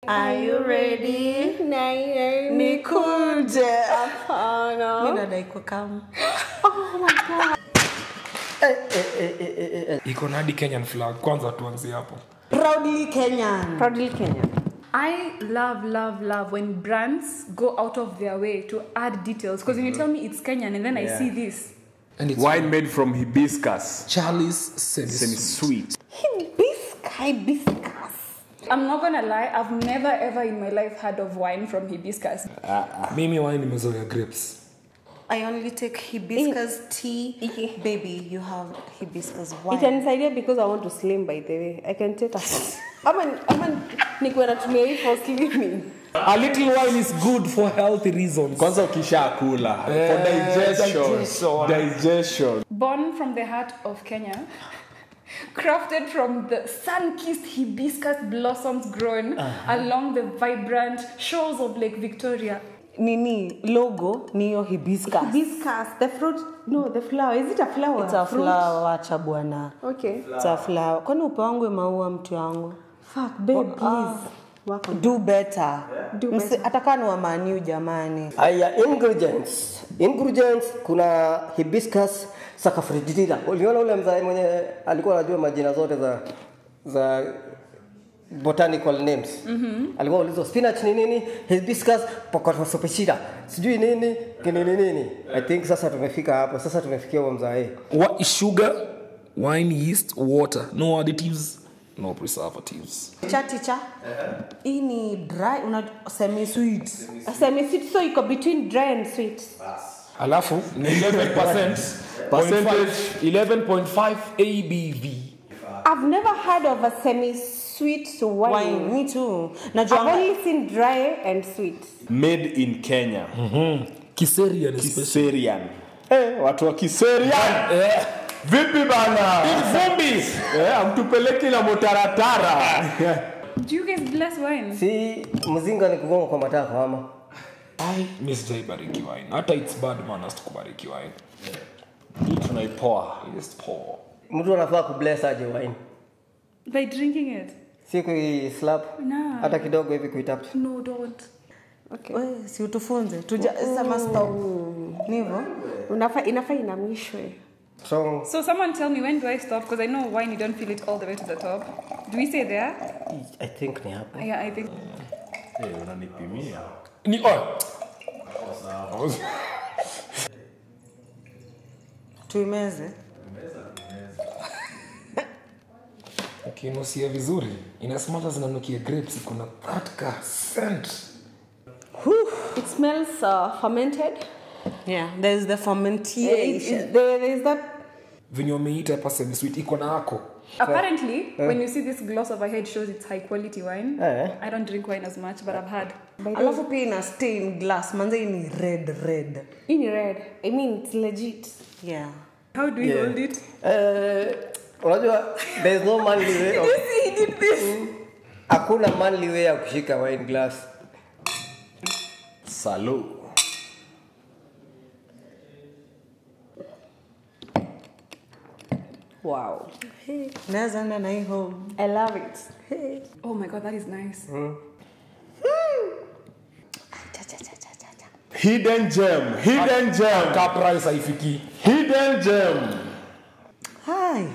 Are you ready? Nikuje. Hapana. Mimi nadai kukam. Oh my God. Iko na hadi Kenyan flag. Kwanza tuanzie hapo. Proudly Kenyan. Proudly Kenyan. I love, love, love when brands go out of their way to add details. Because when you tell me it's Kenyan and then I see this. And it's wine made from hibiscus. Charlie's semi-sweet. Hibiscus. I'm not gonna lie, I've never ever in my life heard of wine from hibiscus. Mimi wine nimezoea grapes. I only take hibiscus tea. Baby, you have hibiscus wine. Itanisaidia because I want to slim, by the way. I can take a... Ama nikuwe natumia hii for slimming. A little wine is good for healthy reasons. Kwanza ukishakula for digestion. Digestion. Born from the heart of Kenya. Crafted from the sun-kissed hibiscus blossoms grown along the vibrant shores of Lake Victoria. Nini logo ni hiyo hibiscus. Hibiscus, the fruit, no, the flower. Is it a flower? It's a flower, wacha bwana. Okay. It's a flower. Kwani upe wangu maua mtu wangu? Fuck, babe, please. Do better. Do better. Atakaa ni wa Manu jamani. Aya, ingredients. Ingredients kuna hibiscus saccharifera. Uliona ule mzee mwenye alikuwa anajua majina zote za botanical names. Alikuwa ulizwa spinach ni nini, hibiscus pocotosopicida, sijui nini, kinini nini. I think sasa tumefika hapo. Sasa tumefikia huo mzee. What is sugar? Wine, yeast, water. No additives. No preservatives. Teacher. Hii ni dry, una semi-sweet. Semi-sweet, so iko between dry and sweet. Alafu ni 11% percentage, 11.5 ABV. I've never heard of a semi-sweet wine. Me too. I've only seen dry and sweet. Made in Kenya. Kiserian. Kiserian. Watu wa Kiserian. Vipi bana? Vumbi. Mtupeleke na motaratara. Do you guys bless wine? Si mzinga ni kugonga kwa matako ama? Ai, mimi sijaibariki wine. Hata it's bad manners to kubariki wine. Hii tunaipoa. It's poor. Mtu anafaa kubless aje wine? By drinking it. Si kui slap. No. Hata kidogo hivi kuitap. No, don't. Okay. Wewe si utufunze. Tuja sema stop. Ni hivyo? Inafaa inamishwe. So someone tell me, when do I stop? Because I know wine, you don't feel it all the way to the top. Do we say there? I think ni hapo. Yeah, I think. Hey, unanipimia. Ni oh. Tuimeze. Ukinusia vizuri, inasmata zinanukia grapes, kuna that ka scent. It smells fermented. Yeah, there's the fermentation. There is that. Venye umeita hapa semi-sweet iko na ako. Apparently, when you see this gloss overhead shows it's high quality wine. I don't drink wine as much, but I've had. Alafu pia ina stained glass. Manze ni red. Ni red. I mean, it's legit. Yeah. How do you hold it? Unajua, there's no manly way of... You see, he did this. Hakuna manly way ya kushika wine glass. Salud. Wow. Hey. Naweza enda na hii home. I love it. Hey. Oh my God, that is nice. Hidden gem. Hidden gem. Cup price haifiki. Hidden gem. Hi.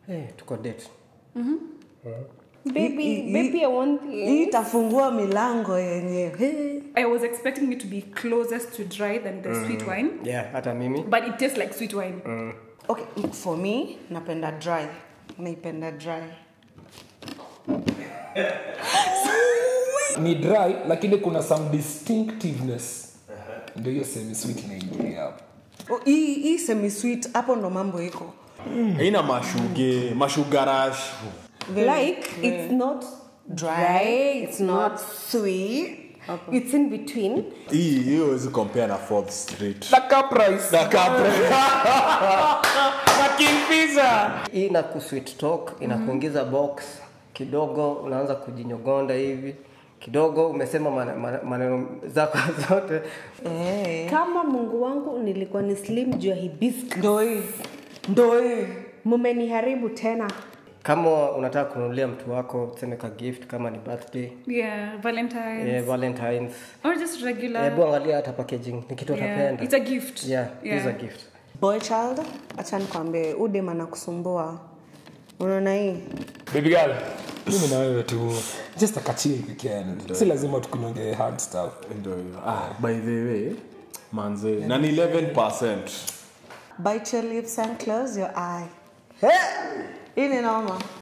Hey, tuko date. Baby, I want this. Hii itafungua milango yenyewe. I was expecting it to be closest to dry than the sweet wine. Yeah, hata mimi. But it tastes like sweet wine. Okay, for me, napenda dry. Naipenda dry. Ni dry, lakini kuna some distinctiveness. Ndio hiyo semi-sweet inaingia hapo. Oh, hii semi-sweet hapo ndo mambo iko. Haina mashugarash. Like, it's not dry, it's not sweet. Okay. It's in between. Hii huwezi compare na 4th Street. The cup price. The cup price. Na King Pizza. Hii ina ku sweet talk, inakuingiza box kidogo, unaanza kujinyogonda hivi. Kidogo umesema maneno zako zote. Kama Mungu wangu nilikuwa ni slim juu ya hibiscus. Ndoi. Mumeniharibu tena. Kama unataka kununulia mtu wako, tuseme ka gift, kama ni birthday, Yeah, Valentine's. Valentine's. Or just regular. Hebu angalia hata packaging, ni kitu Yeah. utapenda. It's a gift. Yeah, it's a gift. Boy child, acha nikwambie, udem anakusumbua. Unaona hii? Baby girl, mimi na wewe tu just a chill weekend. Si lazima tukunyonge hard stuff. Ndio hiyo. By the way, manze, na ni 11%. Bite your lips and close your eye. Hii ni noma.